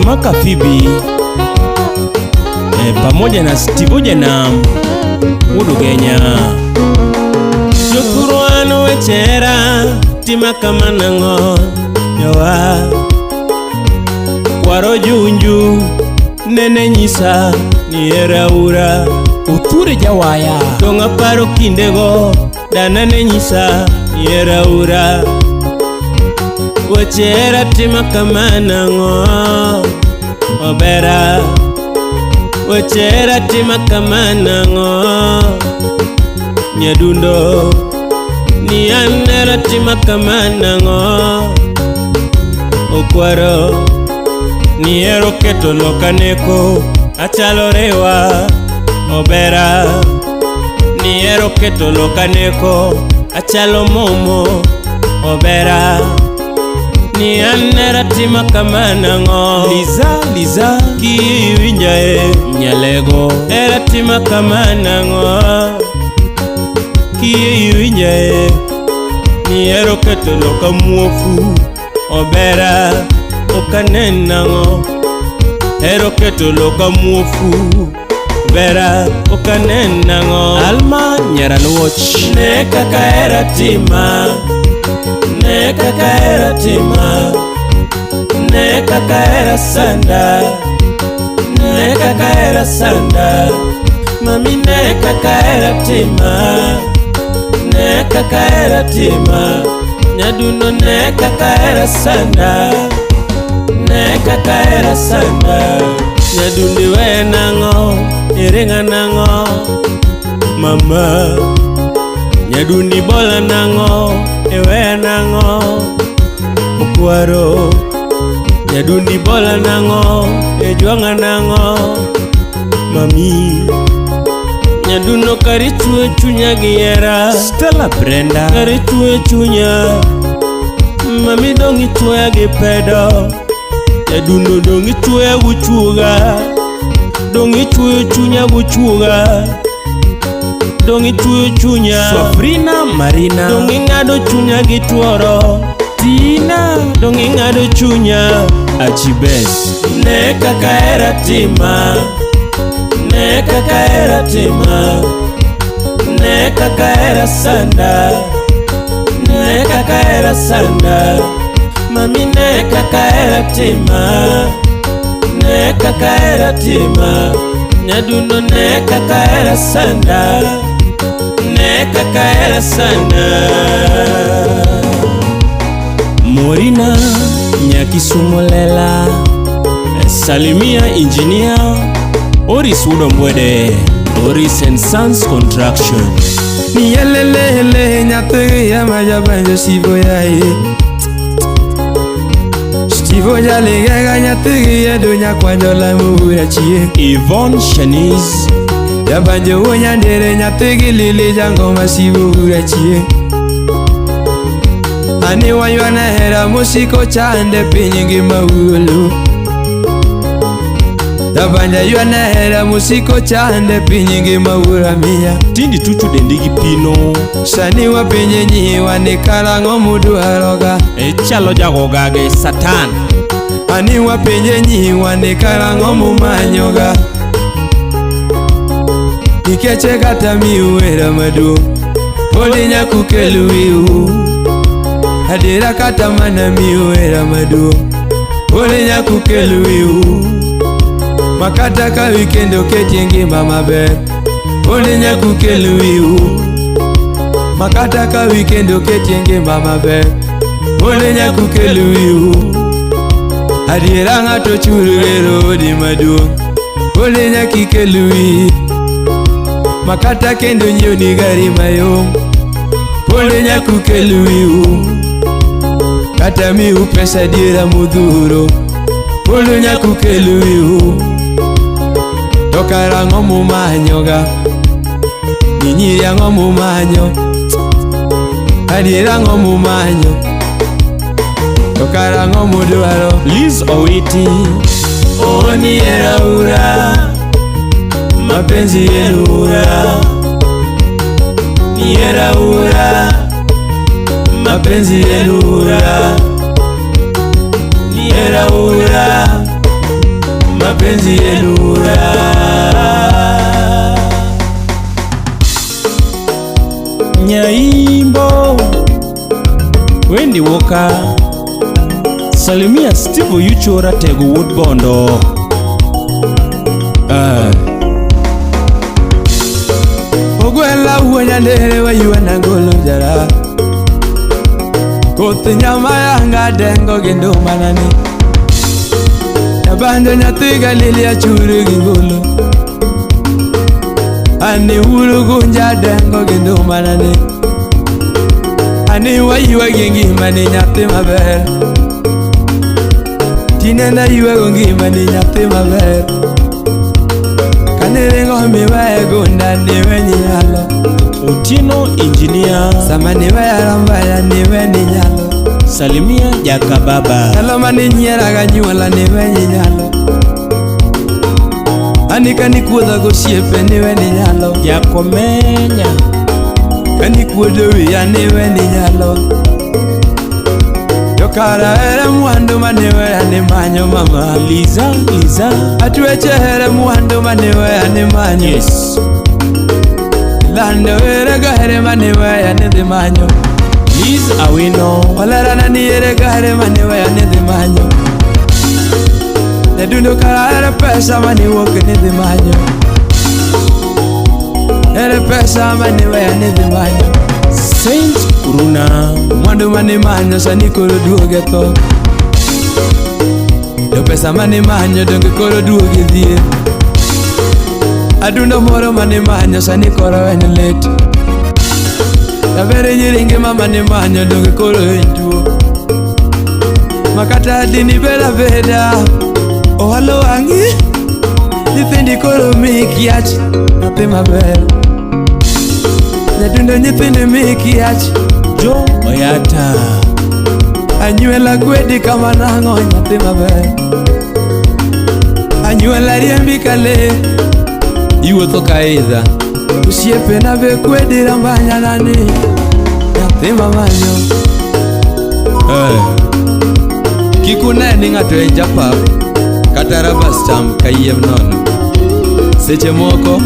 Maka Phoebe pamoja na Steve Janam Wuod Ugenya. Jothurwa an weche hera tima kama nang'o jowa Kwaro Junju nene nyisa ni hera ura. Othure Jawaya. Dong' aparo kindego dana ne nyisa ni hera ura. Weche hera tima kama nang'o obera. Weche hera tima kama nang'o nyadundo. Ni an hera tima kama nang'o okwaro. Ni hero keto loka neko achalo rewa obera. Ni hero keto loka neko achalo momo obera. Ni an hera tima kama nang'o Liza Liza kiwinja e Nyalego. Hera tima kama nang'o kiwinja e. Ni hero keto loka muofu obera ok anen nang'o. Hero keto loka muofu obera ok anen nang'o. Alma Nyaraluoch. Ne kaka hera tima, ne kaka hera tima, ne kaka hera sanda, ne kaka hera sanda. Mami ne kaka hera tima, ne kaka hera tima. Nyadundo ne kaka hera sanda, ne kaka hera sanda. Nyadundi weya nang'o, iringa nang'o mama. Nyadundi bola nang'o, iweya nang'o okwaro. Nyadundi bola nang'o, ijwang'a nang'o mami. Nyadundo kari chwe chunya gi hera. Stella Brenda. Kari chwe chunya mami dong' ichweya gi pedo. Nyadundo dong' ichweya guchuoga, dong' ichweyo chunya guchuoga, dong' ichweyo chunya. Sofrina Marina. Dong' ing'ado chunya gi tuoro. Tina. Dong' ing'ado chunya. Achibes. Ne kaka hera tima, ne kaka hera tima, ne kaka hera sanda, ne kaka hera sanda. Mami ne kaka hera tima, ne kaka hera tima. Nyadundo ne kaka hera sanda, ne kaka hera sanda. Morina Nyakisumo lela. Salimia Engineer Oris Wudombwede, Oris and Sons Construction. Niyelelele nyathi ema jabanjo sivo yaye. Stivo jaligega nyathi edo nyakwanjo lamo bura chie. Yvonne Shanice. Jabanjo wuo nyandere nyathi gi lili jangoma sivo bura chie. Ani waywana hera mosiko chande piny ngima wuolo. Jabanja ywana hera mosiko chande piny ngima wuora miya. Tindi tuchu dendi gi pino. Sani wapenje nyiwa ni karang'o mudwaroga. Ichalo jagogage Satan. Ani wapenje nyiwa ni karang'o mumanyoga. Nikech kata miu hera maduong' podi nyaka ukel wiu. Adiera kata mana miu hera maduong' podi nyaka ukel wiu. Makata ka wikend oketie ngima maber podi nyaka ukel wiu. Makata ka wikend oketie ngima maber podi nyaka ukel wiu. Adiera ng'ato chul gero odi maduong' podi nyaka ikel wiyi. Makata kendo nyiewni gari mayom podi nyaka ukel wiu. Kata miu pesa adiera modhuro podi nyaka ukel wiu. To karang'o mumanyoga? Ni nyiri ang'o mumanyo? Adiera ang'o mumanyo? To karang'o mudwaro? Liz Owiti. Oh, ni hera ura, mapenzi yenu ura. Ni hera ura, mapenzi yenu ura. Ni hera ura, Mapenzi yelura. Nyaimbo Wendi Woka. Salimia Steve Oyucho Ratego wuod Bondo. Ogwela wuo nyandere wayua nangolo jara. Koth nyama yanga dengo gi ndumanani. Nyabanjo nyathi Galili achuri gi ngolo. Ani uru gunja dengo gi ndumanani. Ani wayua gi ngimani nyathi maber. Tinenda yuago ngimani nyathi maber. Kane ringo miwaye gunda niwe nyalo. Otieno Engineer. Sama niweya rambaya niwe ni nyalo. Salimia Jakababa. Nyalo mane nyiera ga nyuola niwe ni nyalo. Ani kanikuodha gosiepe niwe ni nyalo. Jakomenya. Kanikuodo wiya niwe ni nyalo. Jokara ere mwandu maniweya ni manyo mama. Liza Liza. Atweche here mwandu maniweya ni manyo. Yes. Lando ere gahere maniweya ni dhi manyo. Liz Awino. Olerana ni ere gahere maniweya ni dhi manyo. Nyadundo kara ere pesa maniwuok ni dhi manyo. Ere pesa maniweya ni dhi manyo. Saint Kuruna. Mwandu manimanyo sani koro duoge tho. To pesa manimanyo donge koro duoge dhier. Adundo moro manimanyo sani koro en lit. Dabere nyiri ngima manimanyo donge koro en tuo. Makata dini beda beda ohalo wang'i. Nyithindi koro mi kiach nyathi maber. Nyadundo nyithindi mi kiach. Joe Oyata. Anyuela kwedi kama nang'o nyathi maber. Anyuela riembi kale. Iwuotho ka idha. Osiepena be kwedi rambanya nani. Nyathi mamanyo. Kik une ni ng'ato en japap kata rubber stamp kayiem nono. Seche moko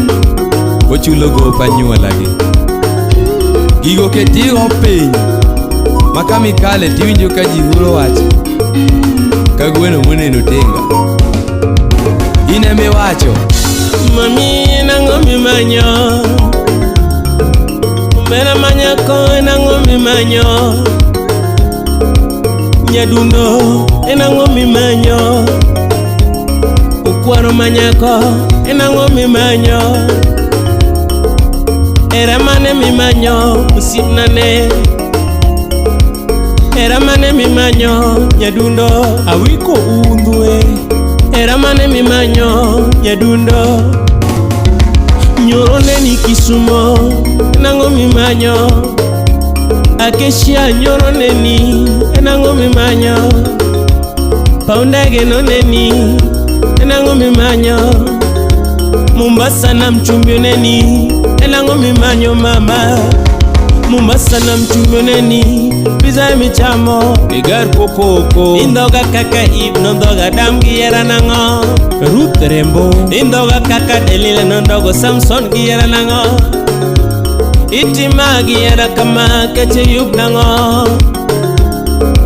ochulo gop anyuolagi. Gigo ketigo piny ma kamikale tiwinjo ka ji huro wach ka gweno moneno tinga. In emiwacho. Mami nang'o mimanyo. Omera manyako nang'o mimanyo. Nyadundo enang'o mimanyo. Okwaro manyako enang'o mimanyo. Era mane mimanyo osiepnane. Era mane mimanyo nyadundo. Awiko undhwe. Era mane mimanyo nyadundo. Nyoro neni Kisumo nang'o mimanyo. Akesia nyoro neni nang'o mimanyo. Paw ndege no neni nang'o mimanyo. Mombasa na mchumbi neni nang'o mimanyo mama. Mombasa na mchumbi neni pizza michamo. Igar kokoko. Indhoga kaka Eve nondhoga Adam gi hera nang'o. Ruth Rembo. Indhoga kaka Delila nondhogo Samson gi hera nang'o. Itima gi hera kama keche yub nang'o.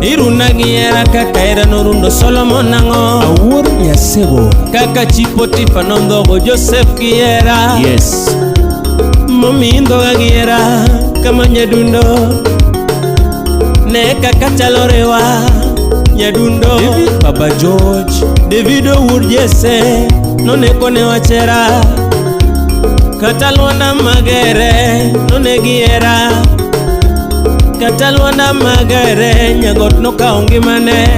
Iruna gi hera kaka hera norundo Solomon nang'o. Awuor Nyasego. Kaka chi Potifa nondhogo Joseph gi hera. Yes. Momi indhoga gi hera kama nyadundo. Ne kaka chalo rewa nyadundo. David Baba George. David owuod Jesse noneko ne wachera. Kata Lwanda Magere nonegi hera. Kata Lwanda Magere nyagot nokawo ngimane.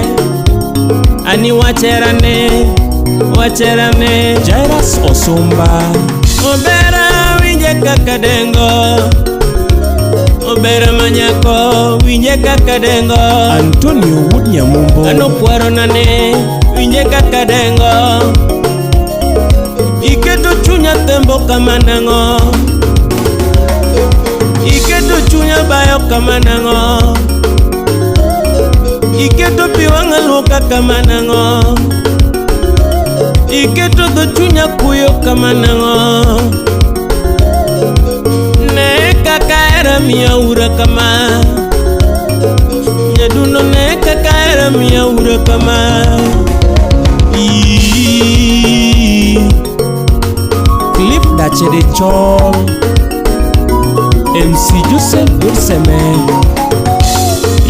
Ani wacherane, wacherane. Jairus Osumba. Obera winje kaka dengo. Obera manyako winje kaka dengo. Antonio wuod Nyamumbo. Ano kwaro nane winje kaka dengo. Iketo chunya tembo kama nang'o. Iketo chunya bayo kama nang'o. Iketo pi wang'a luoka kama nang'o. Iketo dho chunya kuyo kama nang'o? Ne kaka hera miya ura kama. Nyadundo ne kaka hera miya ura kama. Ii. Cliff Dache de Chol, MC Joseph Durseme.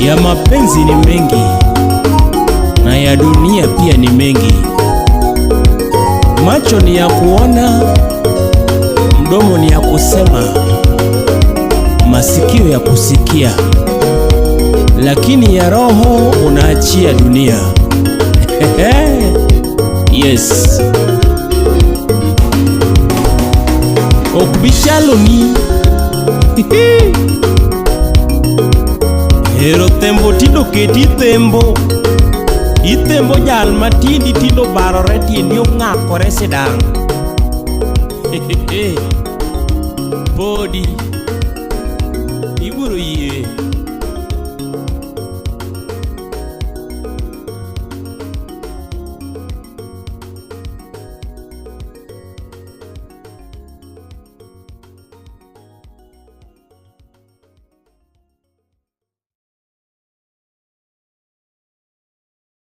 Ya mapenzi ni mengi na ya dunia pia ni mengi. Macho ni ya kuona, mdomo ni ya kusema, masikio ya kusikia, lakini ya roho unaachia dunia. Yes. Ok bichaloni. Hero thembo tindo keti thembo. Ithembo jal ma tiendi tindo barore tiendi ong'akore sidang'. Podi.